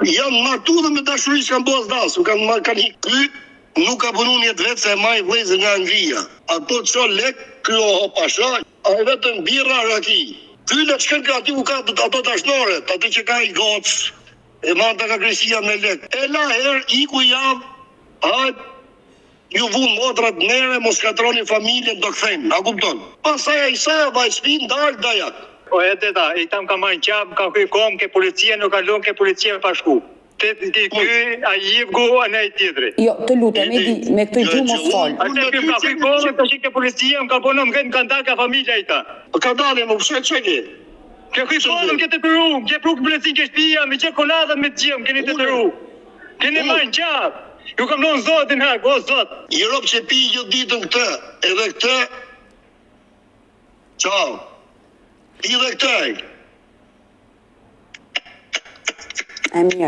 Janë martu dhe me dashuri s'kan bo as dasëm, kanë marrë kanë hik. Ky nuk ka punu në jetë vet se e maj vëllezër nga Anglia. Ato ço lek, ky o pasha, ai vetëm birra raki. Ky le të shkon ka aty ku ka ato dashnoret, aty që ka i gocë, e marrë nga Greqia me lek. E la herë, iku javë, hajt, Ju vunë motrat nere mos shkatroni familjen do kthejmë a kupton pastaj ai sa vajt shpi ndal dajak. O e deta i tam ka marrë në qafë ka kry kom ke policia nuk ka lon ke policia pa shku te ti ky ai jivgu ane ai tjetri. Jo, të lutem Edi, me këtë gjuhë mos fol. Ai te ky ka kry kom tash ke policia më ka bo nom më ka ndal ka familja i ta. Po ka dalë më pse çe ke. Ke kry kom ke tepru ke pru policinë ke shtëpia me gjithë koladhat me të gjithë më keni tepru. Keni marrë në qafë! Ju kam lënë Zotin hak, o Zot! Një rob që pi gjithë ditën këtë edhe këtë Ciao Pi dhe këtë ai. E mirë.